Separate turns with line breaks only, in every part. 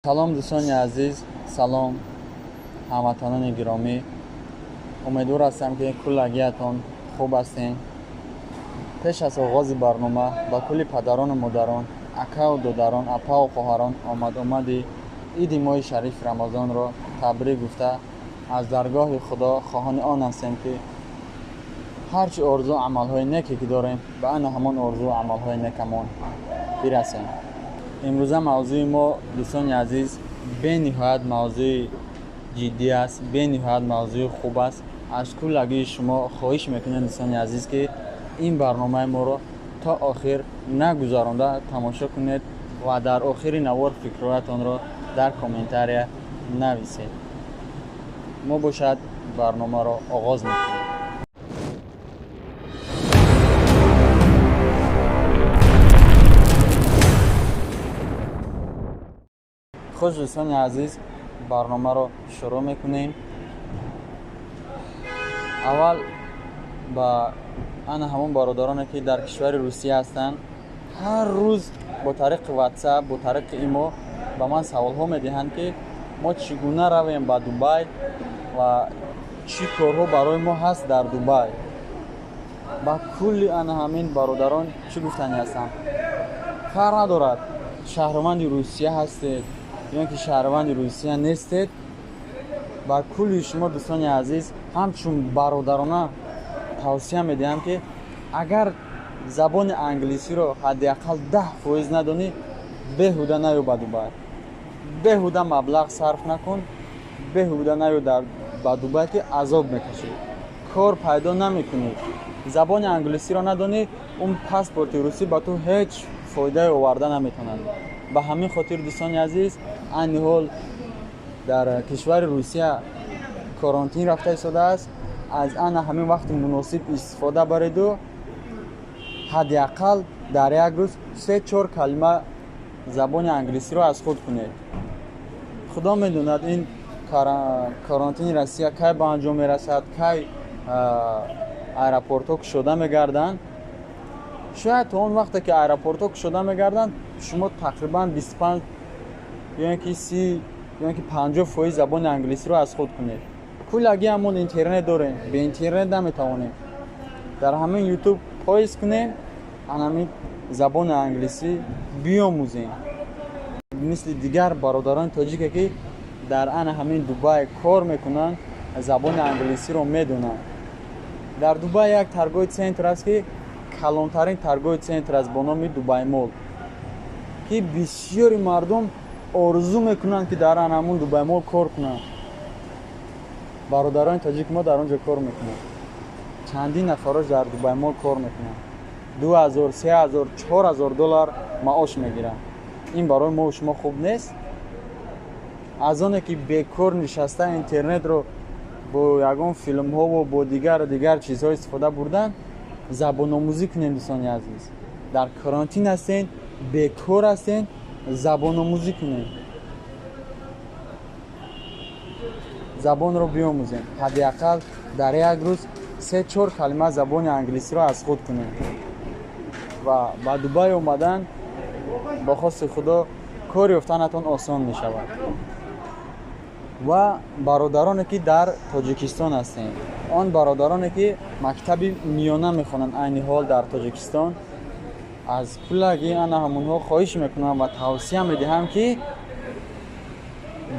Салом, дӯстони азиз, салом, ҳамватанони гиромӣ. Умедвор ҳастам, ки куллагиятон хуб ҳастем. Пеш аз оғози барнома ба кулли падарону модарон, акаву додарон, апаву хоҳарон омад-омади иди моҳи шарифи Рамазонро табрик гуфта, аз даргоҳи Худо хоҳони он ҳастем, ки ҳарчи орзу амалҳои неке ки дорем, ба ана ҳамон орзу амалҳои некамон бирасем. Имрӯза мавзӯи мо, дӯстони азиз, бениҳоят мавзӯи ҷиддӣ аст, бениҳоят мавзӯи хуб аст. Аз куллагии шумо хоҳиш мекунем, дӯстони азиз, ки ин барномаи моро то охир нагузаронда тамошо кунед ва дар охири навор фикрҳоятонро дар комментария нависед. Мо бошад барномаро оғоз мекунем. Хуш, дӯстони азиз, барномаро шурӯъ мекунем. Аввал ба ана ҳамон бародароне, ки дар кишвари Русия ҳастанд. Ҳар рӯз бо тариқи Ватсап, бо тариқи Имо ба ман саволҳо медиҳанд, ки мо чӣ гуна равем ба Дубай ва чӣ корҳо барои мо ҳаст дар Дубай. Ба кулли ана ҳамин бародарон чӣ гуфтанӣ ҳастам? Фарқ надорад, шаҳрванди Русия ҳастед ё ки шаҳрванди Русия нестед, ба кулли шумо, дӯстони азиз, ҳамчун бародарона тавсия медиҳам, ки агар забони англисиро ҳадди ақал 10% надонӣ, беҳуда наё ба Дубай, беҳуда маблағ сарф накун, беҳуда наё ба Дубай, ки азоб мекашӣ, кор пайдо намекунӣ. Забони англисиро надонӣ, он паспорти русӣ ба ту ҳеҷ фоидае оварда наметавонад. Ба ҳамин хотир, дӯстони азиз, айни ҳол дар кишвари Русия карантин рафта истодааст. Аз ана ҳамин вақти муносиб истифода бареду ҳадди ақал дар як рӯз се-чор калима забони англисиро аз худ кунед. Худо медонад, ин карантини Россия кай ба анҷом мерасад, кай аэропортҳо кушода мегарданд. Шояд то он вақте ки аэропортҳо кушода мегарданд, шумо тақрибан 25 ё ин ки 30 ё ин ки 50% забони англисиро аз худ кунед. Куллаги ҳамон интернет дорем, бе интернет наметавонем. Дар ҳамин Ютуб поиск кунем, анамин забони англисӣ биёмӯзем. Мисли дигар бародарони тоҷике, ки дар ана ҳамин Дубай кор мекунанд, забони англисиро медонанд. Дар Дубай як торговый центр аст, ки калонтарин торговый центр аст бо номи Дубай Мол, ки бисёри мардум орзу мекунанд, ки дар ана ҳамун Дубай Мол кор кунанд. Бародарони тоҷик мо дар он ҷо кор мекунанд. Чандин нафарош дар Дубай Мол кор мекунанд, 2000, 3000, 4000 доллар маош мегиранд. Ин барои мо шумо хуб нест. Аз оне ки бекор нишаста интернетро бо ягон филмҳову бо дигару дигар чизҳо истифода бурдан, забономӯзӣ кунем. Дӯстони азиз, дар карантин ҳастен, бекор ҳастен, забономӯзӣ кунем, забонро биёмӯзем. Ҳадди ақал дар як рӯз се-чор калима забони англисиро аз худ кунем ва ба Дубай омадан бо хости Худо кор ёфтанатон осон мешавад. Ва бародароне, ки дар Тоҷикистон ҳастем, он бародароне, ки мактаби миёна мехонанд айни ҳол дар Тоҷикистон, аз куллаги ана ҳамонҳо хоҳиш мекунам ва тавсия медиҳам, ки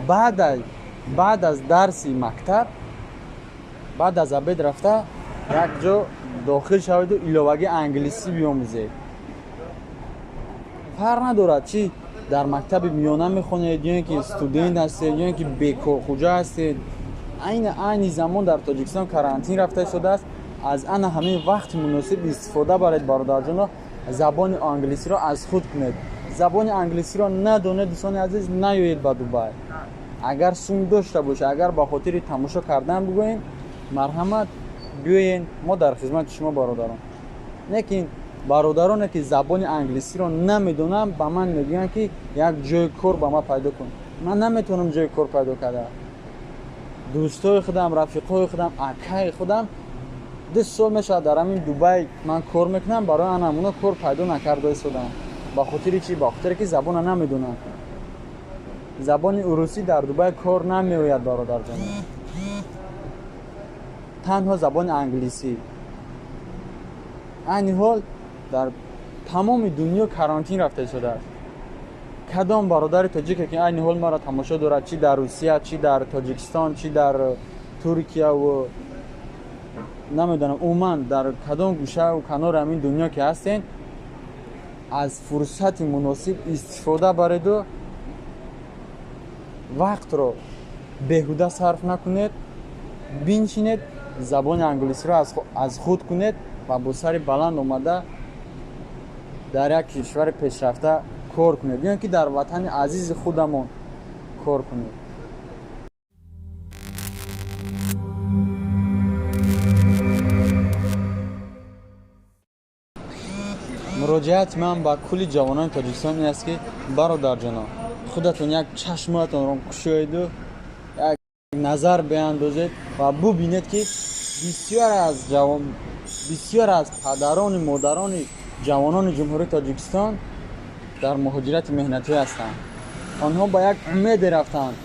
баъд аз дарси мактаб, баъд аз обед рафта як ҷо дохил шаведу иловагӣ англисӣ биёмӯзед. Фарқ надорад, чӣ дар мактаби миёна мехонед ё ин ки студент ҳастед ё ин ки бекорхуҷа ҳастед. Айни замон дар Тоҷикистон карантин рафта истодааст. Аз ана ҳамин вақти муносиб истифода баред, бародарҷоно, забони англисиро аз худ кунед. Забони англисиро надонед, дӯстони азиз, наёед ба Дубай. Агар сум дошта бошед, агар ба хотири тамошо кардан бигӯем, марҳамат, биёен, мо дар хизмати шумо, бародарон. Лекин бародароне, ки забони англисиро намедонанд, ба ман мегӯянд, ки як ҷои кор ба ман пайдо кун. Ман наметавонам ҷои кор пайдо карда. Дӯстои худам, рафиқҳои худам, акаи худам 2 сол мешавад дар ҳамин Дубай ман кор мекунам, барои ана кор пайдо накарда истодам. Ба хотири чӣ? Ба хотире ки забона намедонам. Забони урусӣ дар Дубай кор намеояд, бародарҷонон. Танҳо забони англисӣ. Айни ҳол дар тамоми дунё карантин рафта истодааст. Кадом бародари тоҷике ки айни ҳол маро тамошо дорад, чӣ дар Русия, чӣ дар Тоҷикистон, чӣ дар Туркияву намедонам, умуман дар кадом гӯшаву канори ҳамин дунё ки ҳастен, аз фурсати муносиб истифода бареду вақтро беҳуда сарф накунед, биншинед, забони англисиро аз худ кунед ва бо сари баланд омада дар як кишвари пешрафта кор кунед, ё ин ки дар ватани азизи худамон кор кунед. Муроҷиати ман ба кулли ҷавонони Тоҷикистон ин аст, ки бародарҷонон, худатон як чашмоятонро кушоеду як назар биандозед ва бубинед, ки бисёр аз падарони модарони ҷавонони Ҷумҳурии Тоҷикистон дар муҳоҷирати меҳнатӣ ҳастанд. Онҳо ба як умеде рафтанд,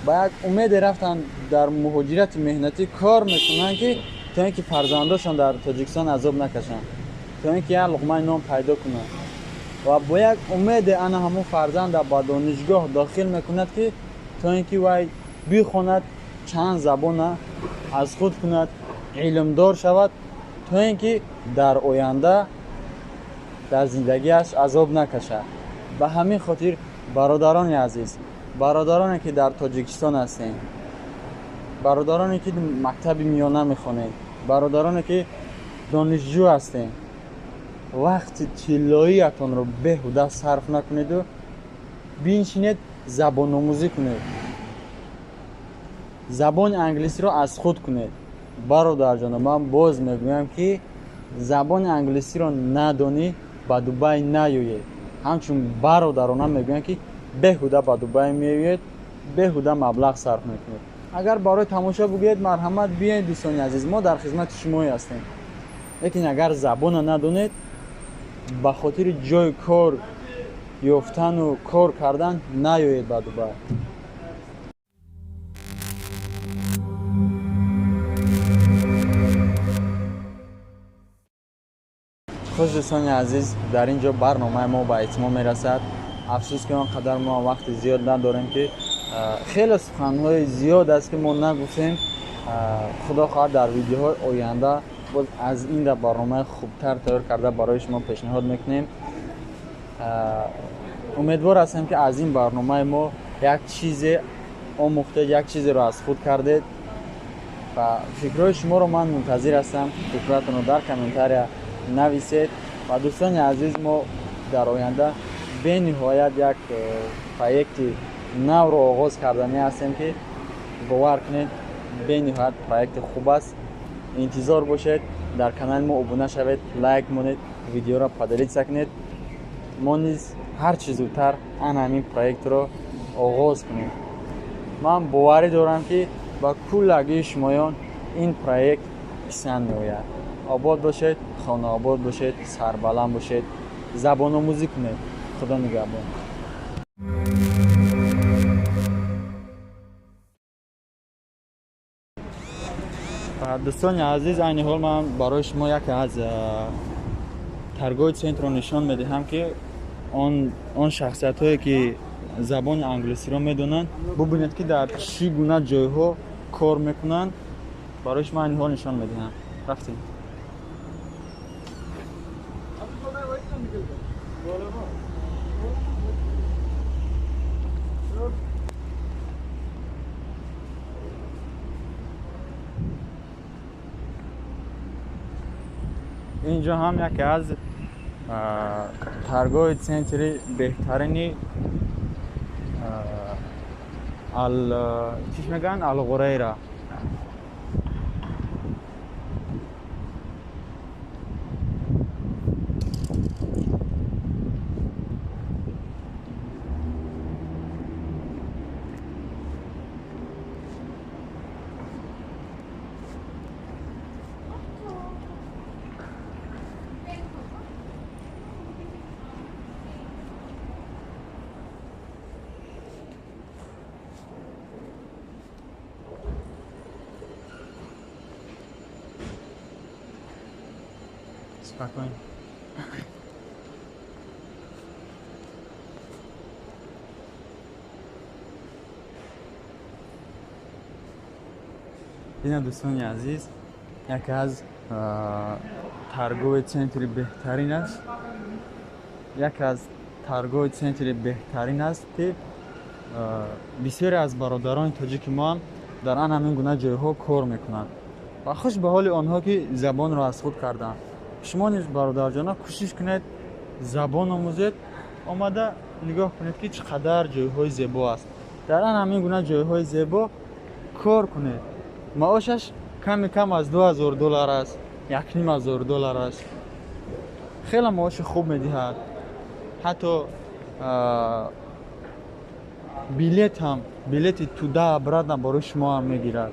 ба як умеде рафтанд дар муҳоҷирати меҳнатӣ кор мекунанд, ки то ин ки фарзандошон дар Тоҷикистон азоб накашанд, то ин ки як луқмаи нон пайдо кунанд. Ва бо як умеде ана ҳамон фарзанда ба донишгоҳ дохил мекунад, ки то ин ки вай бихонад, чанд забона аз худ кунад, илмдор шавад, то ин ки дар оянда дар зиндагиаш азоб накашад. Ба ҳамин хотир, бародарони азиз, бародароне ки дар Тоҷикистон ҳастем, бародароне ки мактаби миёна мехонед, бародароне ки донишҷӯ ҳастем, вақти тиллоиятонро беҳуда сарф накунеду биншинед, забономӯзӣ кунед, забони англисиро аз худ кунед. Бародарҷоно, ман боз мегӯям, ки забони англисиро надонӣ ба Дубай наёед. Ҳамчун бародарона мегӯям, ки беҳуда ба Дубай меоед, беҳуда маблағ сарф мекунед. Агар барои тамошо бигӯед, марҳамат, биёед, дӯстони азиз, мо дар хизмати шумое ҳастем. Лекин агар забона надонед, ба хотири ҷои кор ёфтану кор кардан наёед ба Дубай. Хуш, дӯстони азиз, дар ин ҷо барномаи мо ба итмом мерасад. Афсӯс, ки он қадар мо вақти зиёд надорем, ки хеле суханҳои зиёд аст, ки мо нагуфтем. Худо хоҳад, дар видеоҳои оянда боз аз ин дар барномаи хубтар тайёр карда барои шумо пешниҳод мекунем. Умедвор ҳастем, ки аз ин барномаи мо як чизе омӯхтед, як чизеро аз худ кардед ва фикрҳои шуморо ман мунтазир ҳастам. Фикрҳоятонро дар комментария нависед. Ва дӯстони азиз, мо дар оянда бениҳоят як проекти навро оғоз карданӣ ҳастем, ки бовар кунед, бениҳоят проекти хуб аст. Интизор бошед, дар канали мо обуна шавед, лайк монед, видеоро поделиться кунед. Мо низ ҳар чӣ зудтар ана ҳамин проектро оғоз кунем. Ман боварӣ дорам, ки ба куллагии шумоён ин проект писанд меояд. Обод бошед, хонаобод бошед, сарбаланд бошед, забономӯзӣ кунед. Худо нигаҳбон. Дӯстони азиз, айни ҳол ман барои шумо яке аз торговый центрро нишон медиҳам, ки он шахсиятҳое ки забони англисиро медонанд, бубинед, ки дар чӣ гуна ҷойҳо кор мекунанд. Барои шумо айни ҳол нишон медиҳам. Рафтем. Инҷо ҳам яке аз торговый центри беҳтарини чиш мегӯянд, Алғурайра. Спокойно. Ина, дӯстони азиз, яке аз торговый центри беҳтарин аст, яке аз торговый центри беҳтарин аст, ки бисёре аз бародарони тоҷики мо ҳам дар ан ҳамин гуна ҷойҳо кор мекунанд ва хуш ба ҳоли онҳо, ки забонро аз худ карданд. Шумо низ, бародарҷона, кӯшиш кунед, забон омӯзед, омада нигоҳ кунед, ки чӣ қадар ҷойҳои зебо аст. Дар ан ҳамин гуна ҷойҳои зебо кор кунед. Маошаш ками кам аз 2000 доллар аст, 1500 доллар аст. Хеле маоши хуб медиҳад. Ҳатто билет ҳам, билети туда обратно барои шумо ҳам мегирад.